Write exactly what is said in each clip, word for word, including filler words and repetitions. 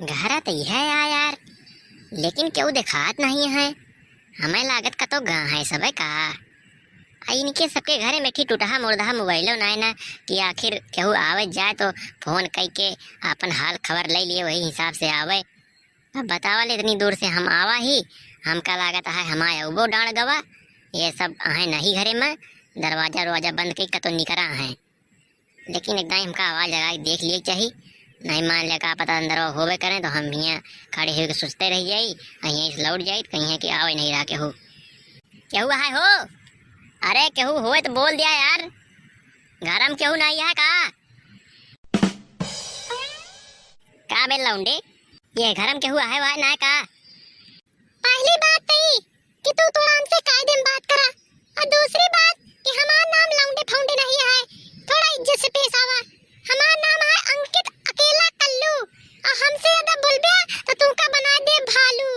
घरा त इहे है यार, लेकिन केहू देखात नहीं है। हमें लागत कतो गा है सबे का। आ इनके सबके घरे में ठी टूटहा मुर्दहा मोबाइलो नाय ना, कि आखिर केहू आवे जाए तो फोन कई के अपन हाल खबर ले लिए, वही हिसाब से आवे। अब बतावल इतनी दूर से हम आवा ही, हमका लागत है हमारे अउबो डांड़ गवा। ये सब आहे नहीं घरे में, दरवाजा उरवाजा बंद कई कतो निकरा है। लेकिन एक दाई हमका आवाज लगा के देख लिए के चाही, नहीं मान लिया का पता अंदर होवे करें तो हम हियाँ खड़े होके सोचते रह जाई, और यहीं से लौट जाई तो कहीं है कि आवे नहीं रहा केहू। केहू है हो? अरे केहू होए तो बोल दिया यार, घर में केहू नहीं है का? का बे लौंडे, ये घर में केहू आहे वाहे ना का? पहली बात तो ई कि तू थोड़ा हमसे कायदे में बात करा, और दूसरी बात कि हमार नाम लौंडे फौंडे नहीं है, थोड़ा इज्जत से पेश आवा। हमार नाम है अंकित अकेला कल्लू, और हमसे ज्यादा बोलबे तो तुमका बना दे भालू।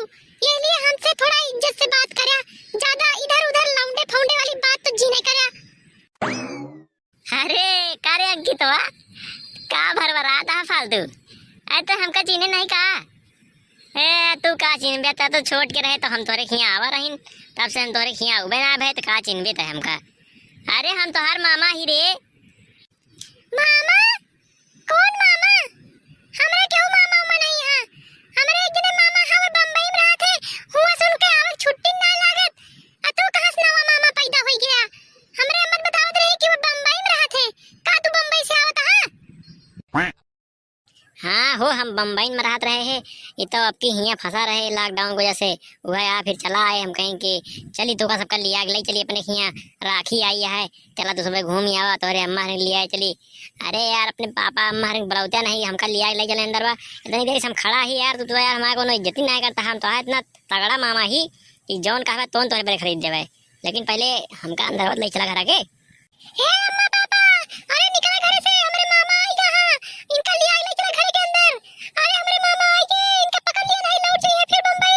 ये लिए हमसे थोड़ा इज्जत से बात करा, ज्यादा इधर उधर लौंडे फौंडे वाली बात तो जी नहीं करा। अरे का रे अंकितवा, का भरभरात है फालतू? अरे तो हमका चीन्हे नहीं का? ए तू का चीन्हबे, त तो छोट के रहे तो हम तोरे खियाँ आवा रहिन, तब से हम तोरे खियाँ उबे ना भे, तो का चीन्हबे त हमका? अरे हम तोहार मामा ही रे। मामा? कौन मामा? हमरे केहू मामा उमा नहीं है। हमरे एक जने मामा हवे बम्बई में रहत है, हुआ से उनके आवे के छुट्टी ना लागत। आ तू कहाँ से नवा मामा पैदा होई गया? हमरे अम्मा बतावत रही कि वो बम्बई में रहत है। का तू बम्बई से आवत हा? हाँ हो, हम बम्बई में रहत रहे है। ये तो अबकी हियाँ फंसा रहे lockdown की वजह से, वह आ फिर चला आए। हम कहें कि चली तोका सबका लिया के ले चली अपने हियाँ, राखी आई है, चला तू सब घूम आवा, तोहरे अम्मा हरिन लिया चली। अरे यार, अपने पापा अम्मा हरिन बुलावते नहीं, हमका लिया के ले चले अंदर बा। इतनी देर से हम खड़ा ही यार, तू तो यार हमारा कोनो इज्जत ही नहीं करता। हम तो है इतना तगड़ा मामा ही कि जौन कहबे तौन तोहरे बरे खरीद देवे, लेकिन पहले हमका अंदर ले चला घर आके। हे अम्मा पापा, अरे निकला घरे से, हमरे मामा आई गा हाँ, इनका लिया ले चला घरे के अंदर। अरे हमरे मामा आई गे, इनका पकड़ लिया नहीं, लौट जाइए फिर बम्बई।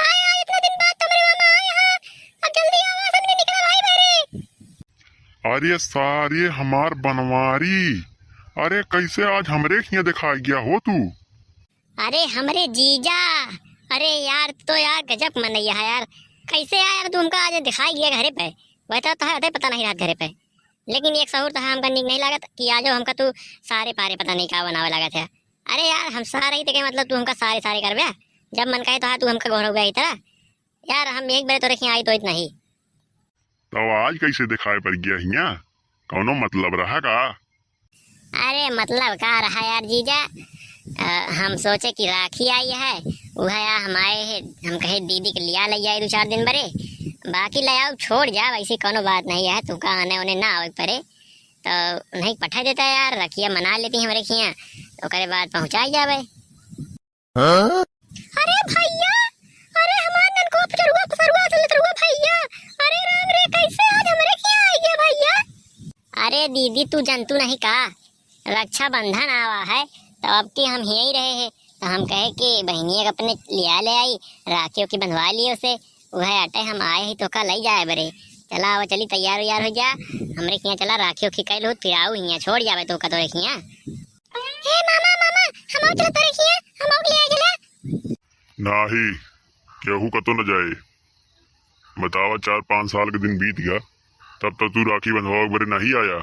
आए, आए, इतना दिन बाद तो हमरे मामा आए हाँ, अब जल्दी आवा, सबने निकला भाई बहरे। अरे सारे हमार बनवारी, अरे कैसे आज हमरे खिया दिखाई गया हो तू? अरे हमरे जीजा, अरे यार, तो यार गजब मनैया है यार। कैसे यार तू हमका आज दिखाई गया घरे पे? वैसे तो है, पता नहीं रहत घरे पे, लेकिन एक सहूर तो है, हमका नीक नहीं लागत कि आजो हमका तू सारे पारे पता नहीं का बनावे लागत है। अरे यार, हम सारे ही देखे, मतलब तू हमका सारे सारे करबे, जब मन कहे तो है तू हमका गोहरबे ही तरह। यार हम एक बार तोरे खिया आई तो इतना ही। तब आज कैसे दिखाई पड़ गया हिया? कौनो मतलब रहा का? अरे मतलब का रहा यार जीजा, अ, हम सोचे कि राखी आई है, वह या हम आए हैं, हम कहे दीदी के लिया ले जाए दो चार दिन बरे, बाकी ले आओ छोड़ जाओ, ऐसी कोनो बात नहीं है, तुमका आने उन्हें ना आवे के पड़े, तो नहीं पठा देता यार, रखिया मना लेती हमरे खिया, ओकरे बाद पहुँचा जावे। हाँ? अरे भैया, अरे हमार ननकवा पुचरुआ पुसरुआ असल लतरुआ भैया, अरे राम रे, कैसे आज हमरे खिया आई गया भैया? अरे दीदी, तू जनतू नहीं का, रक्षाबंधन आवा है, तो अब की हम यहीं रहे हैं, तो हम कहे कि बहनिया के अपने लिया ले आई, राखियों की बंधवा लिए उसे, वह अटे हम आए ही तो का लई जाए बरे। चला आवा, चली तैयार उयार हो जा, हमरे खिया चला, राखियों की कैल हो, फिर आऊ हिया छोड़ जावे तो का तोरे खिया। हे मामा, मामा, हम आऊ चला तोरे खिया, हम आऊ ले आए चला। नाही, केहू कतो न जाए। बतावा, चार पाँच साल के दिन बीत गया, तब तो तू राखी बंधवावे बरे नहीं आया।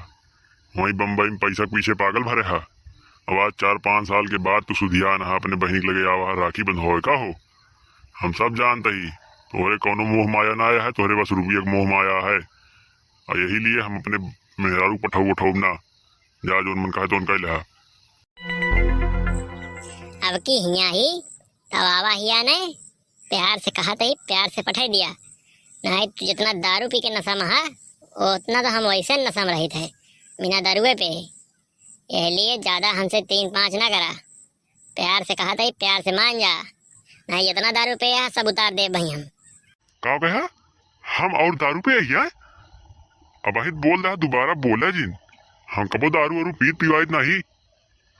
वहीं बम्बई में पैसा के पीछे पागल भरे हा। अब आज चार पाँच साल के बाद तू सुधियान हा, अपने बहिनी के लगे आवा हा राखी बंधवावे का हो। हम सब जानते ही, तोहरे कौनो मोह माया ना आया है, तोहरे बस रुपये के मोह माया है। और यही लिए हम अपने मेहरारू पठाऊ उठाऊ ना, जा जोन मन कहे तो उनका ही लिहा। अब की हिया ही, तब आवा हिया ने, प्यार से कहा तही, प्यार से पठाई दिया। नहीं तो जितना दारू पी के नशा में है, उतना तो हम वैसे नशा में रहित है, बिना दारुए पे। यह लिए ज्यादा हमसे तीन पाँच ना करा, प्यार से कहा तही, प्यार से मान जा, नहीं जितना दारू पे है, सब उतार दे भाई हम। का कहा? हम और दारू पे है? अब अहित बोल रहा, दोबारा बोला जिन। हम कबो दारू वारू पीत पिवाइत नहीं।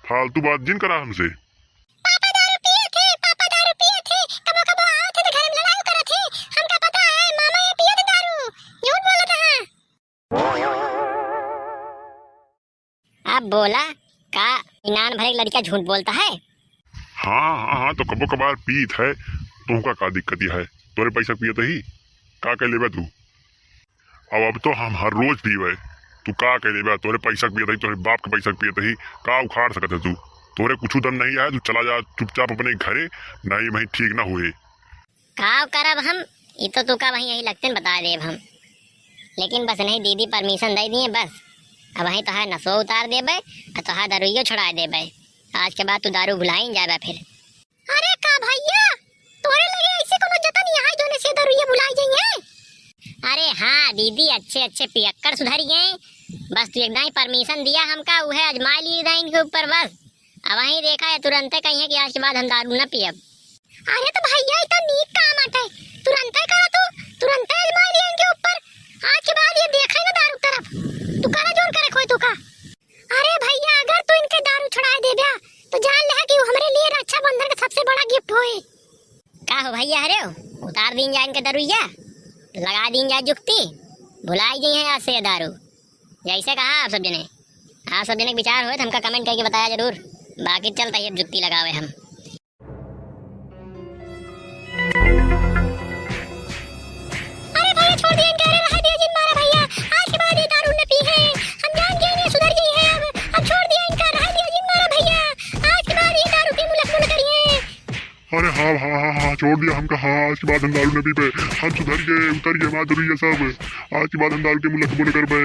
फालतू बात जिन करा हमसे। पापा दारू पिए थे, पापा दारू पिए थे, कबो कबो आवे थे तो घर में लड़ाई करे थे। हमका पता है, मामा ये पिए थे दारू, झूठ बोलत है। अब बोला, का इनान भरे के लड़का झूठ बोलता है? हाँ, हाँ, हाँ, तो कबो कबार पीत है, तुहका का दिक्कत है? तोरे पैसा पियत ही, का कह लेबे तू? अब, अब तो हम हर रोज पीबे, तू का कह लेबे? तोरे पैसा पियत ही, तोरे बाप के पैसा पियत ही, का उखाड़ सकत है तू? तोरे कुछ दम नहीं है, तू चला जा चुपचाप अपने घरे, नहीं वहीं ठीक ना हुए। का करब हम, ई तो तू का वहीं यही लगते न बता देब हम। लेकिन बस नहीं, दीदी परमिशन दे दिए बस। अब वहीं तोहार नसो उतार देबे, आ तोहार दारुइयो छोड़ा देबे। आज के बाद तू दारू भुलाई न जाबे फिर। अरे का भैया, तोरे लगे ऐसे कोनो जतन यहाँ जोने से दारुइया भुलाई जाइए? अरे हाँ दीदी, अच्छे अच्छे पियक्कड़ सुधर गए। बस तू एक दाई परमिशन दिया हमका, उहे आजमा ली दाई इनके ऊपर बस। अब वहीं देखा है, तुरंते कहिए कि आज के बाद हम दारू न पियब। अरे तो भैया, ई तो नीक काम आटे, तुरंते करा तू, तुरंते आजमा लिया इनके ऊपर। आज के बाद ये देखे ना दारू तरफ, तू करा जोन करे कोई तू का। अरे भैया, अगर तू इनके दारू छुड़ाए देबे, तो जान ले कि वो हमरे लिए रक्षाबंधन का सबसे बड़ा गिफ्ट होए। का हो भैया, अरे उतार दीन जाए इनके दरुइया, लगा दीन जाए जुक्ति, भुलाई गई है आज से ये दारू। जैसे कहा आप सब जने, आप सब जने के विचार होए तो हमका कमेंट करके बताया जरूर। बाकी चलता ही अब जुक्ति लगावे हम। अरे भैया, छोड़ दिया इनका, अरे रहा दिया जिन मारा भैया, आज के बाद ये दारू न पी है, हम जान गए ये सुधर गई है, अब, अब छोड़ दिया इनका, रहा दिया जिन मारा भैया, आज के बाद ये दारू के मुलक मुल करिए। अरे हाँ, हाँ, हाँ, हाँ, छोड़ दिया हमका, हाँ, आज के बाद हम दारू न पीबे, हम सुधर गए, उतर गए हमार दरुइया सब, आज के बाद हम दारू के मुलक मुल करबे।